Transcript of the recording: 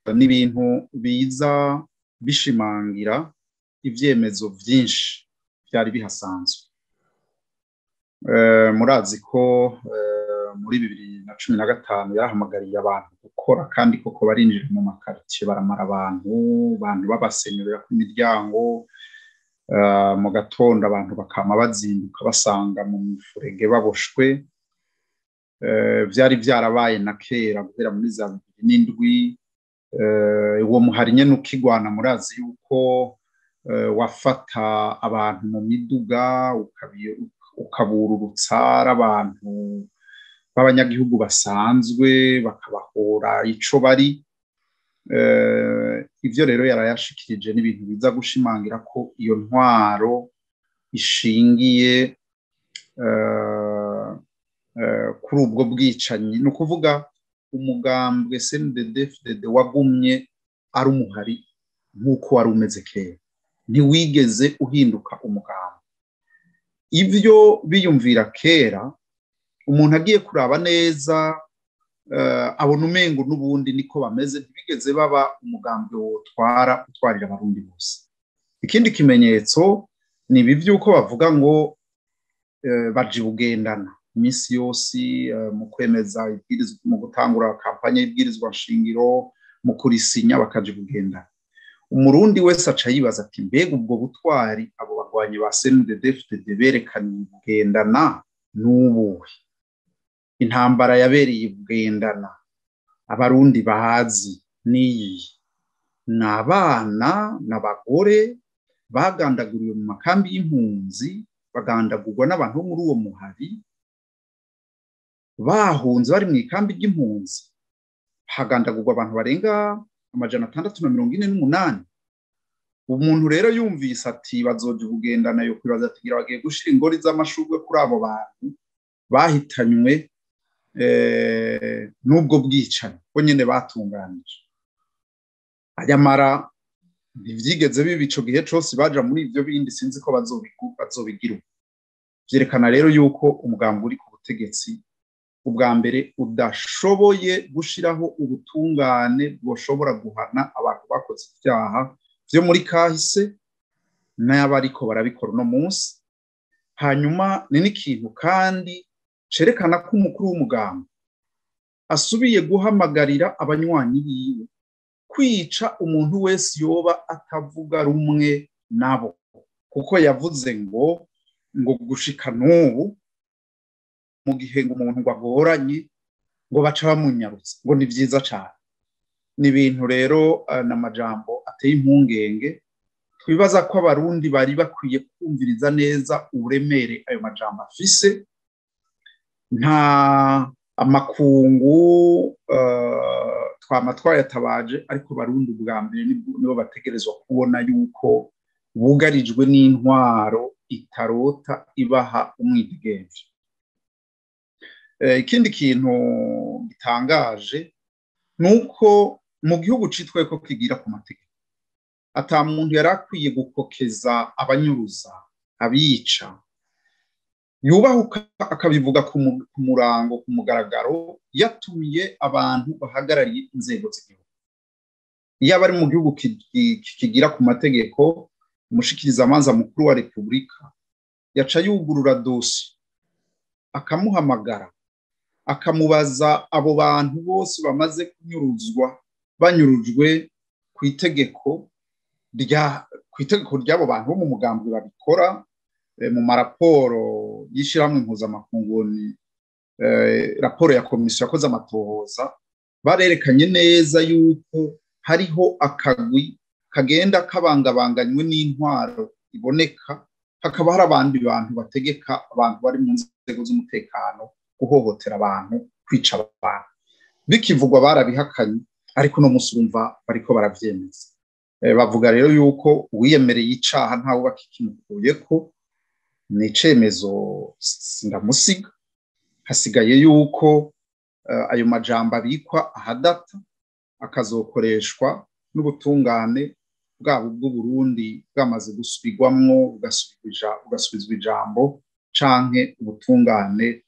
N'ibintu biza bishimangira ivyemezo vyinshi vyari bihasanzwe. Murazi ko muri 2015 yarahamagariye abantu gukora, kandi koko barinjira mu makaritiye baramara abantu babasenyurira ku miryango. Mu gatondo abantu bakama bazinduka basanga mu mifurege baboshwe. Vyari vyarabaye na kera guhera muri za 2007. Uwo muhari nyene ukigwana, murazi yuko wafata abantu mu miduga ukabururutsa, ari abantu b'abanyagihugu basanzwe, bakabahora ico bari. Ivyo rero yarayashikirije n'ibintu biza gushimangira ko iyo ntwaro ishingiye kuri ubwo bwicanyi. Ni ukuvuga umugambwe CNDD-FDD wagumye ari umuhari nk'uko wari umeze kera, ntiwigeze uhinduka umugambi. Ivyo biyumvira kera, umuntu agiye kuraba neza abona umengo n'ubundi niko bameze, ntibigeze baba umugambi wotwara utwarira abarundi bose. Ikindi kimenyetso ni ibi vy'uko bavuga ngo baje bugendana iminsi yose mu kwemeza ibwirizwa, mu gutangura kampanye y'ibwirizwa nshingiro, mu kurisinya, bakaja bugendana. Umurundi wese aca yibaza ati: mbega ubwo butwari abo bagwanyi ba CNDD-FDD berekaniye bugendana n'ubuhe? Intambara yabereye bugendana abarundi bazi niyi? Ni abana n'abagore bagandaguriwe mu makambi y'impunzi, bagandagurwa n'abantu bo muri uwo muhari bahunze bari mu ikambi ry'impunzi. Hagandagurwa abantu barenga 648. Umuntu rero yumvise ati bazoja kugendana, yo kwibaza ati ngira bagiye gushira ingori z'amashurwe kuri abo bantu bahitanywe n'ubwo bwicanyi bo nyene batunganije. Ayamara ntivyigeze biba ico gihe cose baja muri ivyo bindi, sinzi ko bazobigira. Vyerekana rero yuko umugambi uri ku butegetsi ubwa mbere udashoboye gushiraho ubutungane bwoshobora guhana abantu bakoze ivyaha vyo muri kahise n'abariko barabikora uno munsi. Hanyuma ni n'ikintu kandi cerekana ko umukuru w'umugambi asubiye guhamagarira abanywanyi biwe kwica umuntu wese yoba atavuga rumwe nabo, kuko yavuze ngo gushika n'ubu mu gihe ngo umuntu ngo agoranye ngo baca bamunyarutsa, ngo ni vyiza cane. Ni ibintu rero n'amajambo ateye impungenge, twibaza ko abarundi bari bakwiye kumviriza neza uburemere ayo majambo afise. Nta amakungu twama twayatabaje, ariko barundi ubwa mbere nibo bategerezwa kubona yuko bugarijwe n'intwaro itarota ibaha umwidegemvyo. Ikindi kintu gitangaje nuko mu gihugu citwaye ko kigira ku mategeko, ata muntu yari akwiye gukokeza abanyuruza, abica, yubahuka akabivuga ku murango, ku mugaragaro, yatumiye abantu bahagarariye inzego z'igihugu. Iyo abari mu gihugu kigira ku mategeko, umushikirizamanza mukuru wa Repubulika yaca yugurura dosi, akamuhamagara, akamubaza abo bantu bose bamaze kunyuruzwa, banyurujwe ku itegeko rya ku itegeko ry'abo bantu bo mu mugambi babikora. Mu maraporo y'ishirahamwe mpuzamakungu, raporo ya komisiyo yakoze amatohoza, barerekanye neza yuko hariho akagwi kagenda kabangabanganywe n'intwaro iboneka, hakaba hari abandi bantu bategeka abantu bari mu nzego z'umutekano guhohotera abantu, kwica abantu. Bikivugwa barabihakanye, ariko no musi urumva bariko baravyemeza. Bavuga rero yuko uwiyemereye icaha ntawe bakikimukuyeko. Ni icemezo sindamusiga. Hasigaye yuko ayo majambo abikwa ahadata, akazokoreshwa n'ubutungane bwabo bw'Uburundi bwamaze gusubirwamwo, bugasubizwa ijambo, canke ubutungane